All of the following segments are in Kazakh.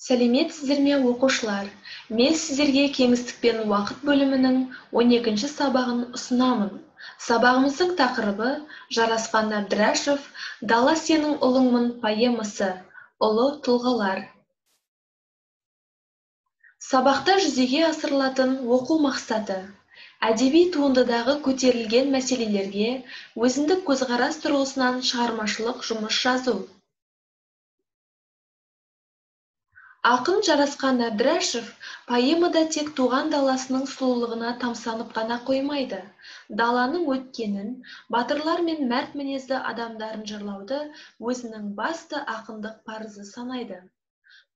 Сәлеметсіздер ме, оқушылар? Мен сіздерге кеңістік пен уақыт бөлімінің 12-ші сабағын ұсынамын. Сабағымыздың тақырыбы Жарасқан Әбдірашев «Дала сенің ұлыңмын» поэмасы, ұлы тұлғалар. Сабақта жүзеге асырылатын оқу мақсаты: әдеби туындыдағы көтерілген мәселелерге өзіндік көзқарас тұрғысынан шығармашылық жұмыс жазу. Ақын Жарасқан Әбдірашев поэмада тек туған даласының сұлулығына тамсанып қана қоймайды. Даланың өткенін, батырлар мен мәрт мінезді адамдарын жырлауды өзінің басты ақындық парызы санайды.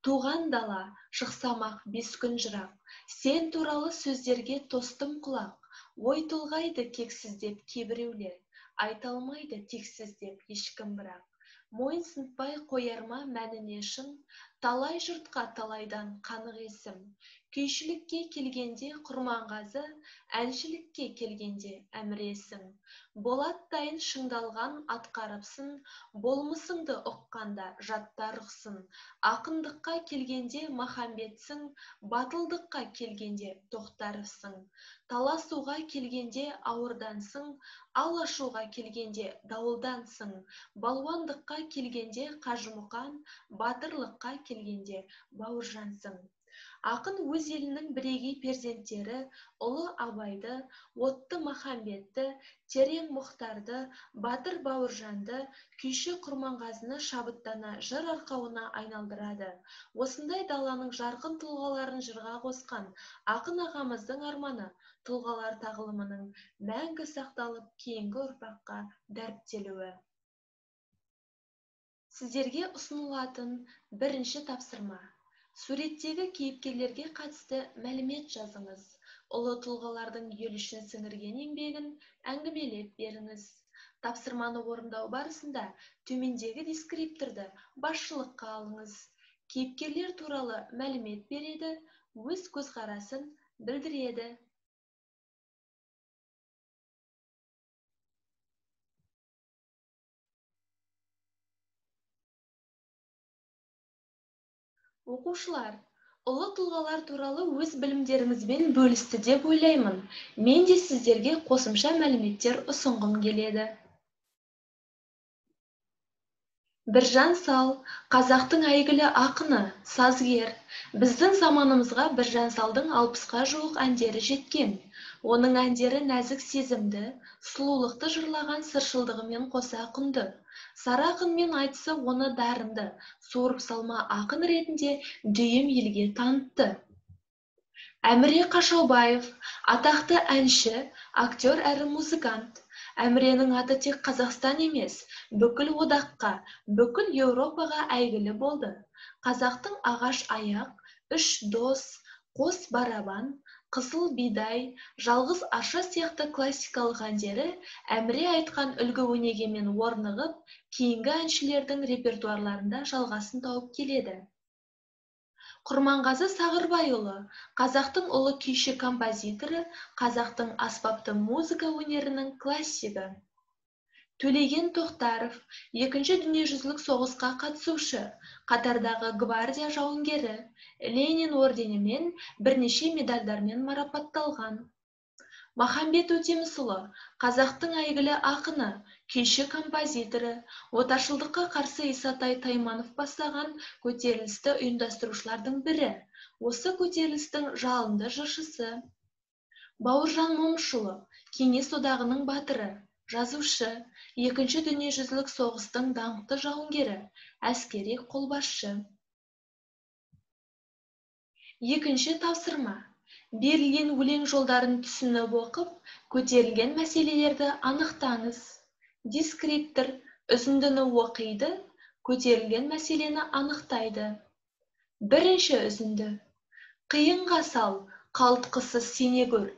Туған дала, шықсам-ақ 5 күн жырақ, сен туралы сөздерге тостым құлақ, ой толғайды кексіздеп кейбіреулер, айта алмайды тексіздеп ешкім бірақ. Мойынсынтпай қоярма мәніне шын, талай жұртқа талайдан қанық есім. Күйшілікке келгенде Құрманғазы, әншілікке келгенде Әміресің. Болаттайын шыңдалған атқарыпсың, болмысыңды ұққанда жаттар ұқсын. Ақындыққа келгенде Махамбетсің, батылдыққа келгенде Тоқтаровсың. Таласуға келгенде ауырдансың, ал ашуға келгенде дауылдансың. Балуандыққа келгенде Қажымұқан, батырлыққа келгенде Бауыржансың. Ақын өз елінің бірегей перзенттері ұлы Абайды, отты Махамбетті, терең Мұхтарды, батыр Бауыржанды, күйші Құрманғазыны шабыттана жыр арқауына айналдырады. Осындай даланың жарқын тұлғаларын жырға қосқан ақын ағамыздың арманы тұлғалар тағылымының мәңгі сақталып, кейінгі ұрпаққа дәріптелуі. Сіздерге ұсынылатын бірінші тапсырма. Суреттегі кейіпкерлерге қатысты мәлімет жазыңыз. Ұлы тұлғалардың ел үшін сіңірген еңбегін әңгімелеп беріңіз. Тапсырманы орындау барысында төмендегі дескрипторды басшылыққа алыңыз. Кейіпкерлер туралы мәлімет береді, өз көзқарасын білдіреді. Оқушылар, ұлы тұлғалар туралы өз білімдеріңізбен бөлісті деп ойлаймын. Мен де сіздерге қосымша мәліметтер ұсынғым келеді. Біржан сал, қазақтың әйгілі ақыны, сазгер. Біздің заманымызға Біржан салдың 60-қа жуық әндері жеткен. Оның әндері нәзік сезімді, сұлулықты жырлаған сыршылдығымен қоса құнды. Сары ақынмен айтысы оны дарынды, суырып салма ақын ретінде дүйім елге танытты. Әміре Қашаубаев, атақты әнші, актер әрі музыкант. Әміренің аты тек Қазақстан емес, бүкіл одаққа, бүкіл Еуропаға әйгілі болды. Қазақтың ағаш аяқ, үш дос, қос барабан, қызыл бидай, жалғыз арша сияқты классикалық әндері Әміре айтқан үлгі өнегемен орнығып, кейінгі әншілердің репертуарларында жалғасын тауып келеді. Құрманғазы Сағырбайұлы, қазақтың ұлы күйші композиторы, қазақтың аспапты музыка өнерінің классигі. Төлеген Тоқтаров, екінші дүниежүзілік соғысқа қатысушы, қатардағы гвардия жауынгері, Ленин орденімен, бірнеше медальдармен марапатталған. Махамбет Өтемісұлы, қазақтың әйгілі ақыны, күйші композиторы, отаршылдыққа қарсы Исатай Тайманов бастаған көтерілісті ұйымдастырушылардың бірі, осы көтерілістің жалынды жыршысы. Бауыржан Момышұлы, Кеңес одағының батыры, жазушы, екінші дүниежүзілік соғыстың даңқты жауынгері, әскери қолбасшы. Екінші тапсырма. Берілген өлең жолдарын түсініп оқып, көтерілген мәселелерді анықтаңыз. Дескриптор үзіндіні оқиды, көтерілген мәселені анықтайды. Бірінші үзінді. Қиынға сал, қалтқысыз сене көр,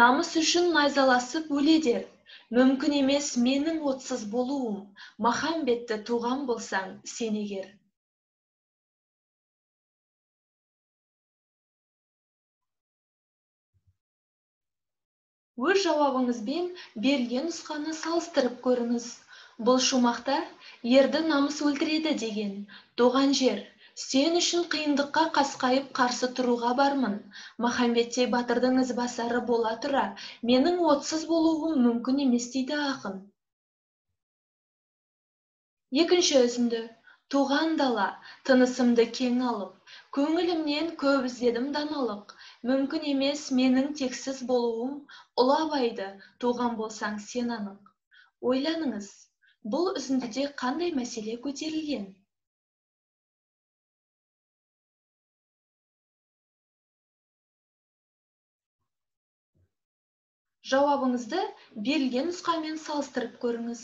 намыс үшін найзаласып өледер. Мүмкін емес менің отсыз болуым, Махамбетті туған болсаң сен егер. Өз жауабыңызбен берілген нұсқаны салыстырып көріңіз. Бұл шумақта ерді намыс өлтіреді деген, туған жер, Сен үшін қиындыққа қасқайып қарсы тұруға бармын. Махамбеттей батырдың ізбасары бола тұра, менің отсыз болуым мүмкін емес, дейді ақын. Екінші үзінді. Туған дала, тынысымды кең алып, көңілімнен көп іздедім даналық. Мүмкін емес менің тексіз болуым, ұлы Абайды туған болсаң сен анық. Ойланыңыз, бұл үзіндіде қандай мәселе көтерілген? Жауабыңызды берілген нұсқамен салыстырып көріңіз.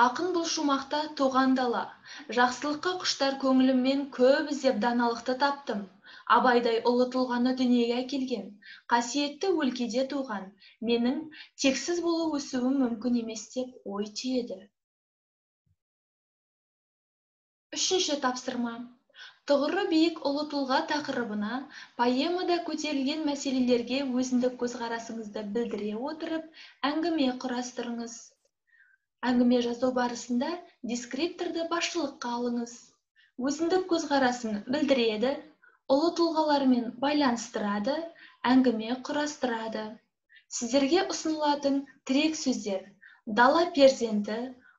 Ақын бұл шумақта туған дала, жақсылыққа құштар көңіліммен көп іздеп даналықты таптым. Абайдай ұлы тұлғаны дүниеге әкелген, қасиетті өлкеде туған, менің тексіз болып өсуім мүмкін емес деп ой түйеді. Үшінші тапсырма. Тұғыры биік ұлы тұлға тақырыбына поэмада көтерілген мәселелерге өзіндік көзқарасыңызды білдіре отырып, әңгіме құрастырыңыз. Әңгіме жазу барысында дескрипторды басшылыққа алыңыз. Өзіндік көзқарасын білдіреді, ұлы тұлғалармен байланыстырады, әңгіме құрастырады. Сіздерге ұсынылатын тірек сөздер: дала перзенті,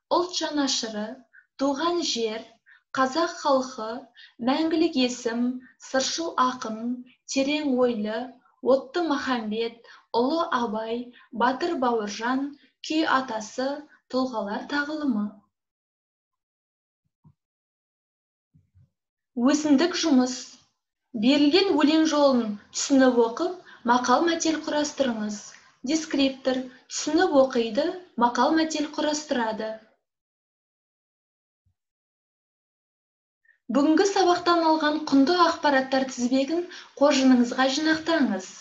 ұлт жанашыры, туған жер, қазақ халқы, мәңгілік есім, сыршыл ақын, терең ойлы, отты Махамбет, ұлы Абай, батыр Бауыржан, күй атасы, тұлғалар тағылымы. Өзіндік жұмыс. Берілген өлең жолын түсініп оқып, мақал-мәтел құрастырыңыз. Дескриптор түсініп оқиды, мақал-мәтел құрастырады. Бүгінгі сабақтан алған құнды ақпараттар тізбегін қоржыныңызға жинақтаңыз.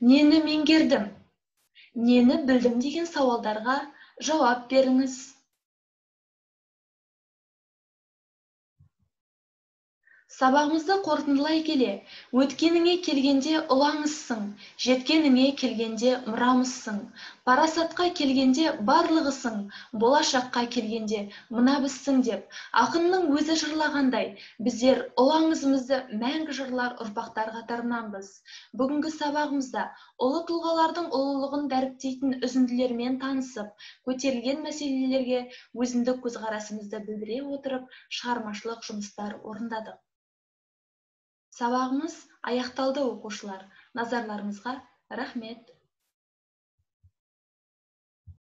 Нені меңгердім? Нені білдім деген сауалдарға жауап беріңіз. Сабағымызды қорытындылай келе, өткеніңе келгенде ұлаңызсың, жеткеніңе келгенде мұрамызсың, парасатқа келгенде барлығысың, болашаққа келгенде мына бізсің деп, ақынның өзі жырлағандай, біздер ұлаңызымызды мәңгі жырлар ұрпақтар қатарынанбыз. Бүгінгі сабағымызда ұлы тұлғалардың ұлылығын дәріптейтін үзінділермен танысып, көтерілген мәселелерге өзіндік көзқарасымызды білдіре отырып, шығармашылық жұмыстар орындадық. Сабағымыз аяқталды, оқушылар. Назарларыңызға рахмет.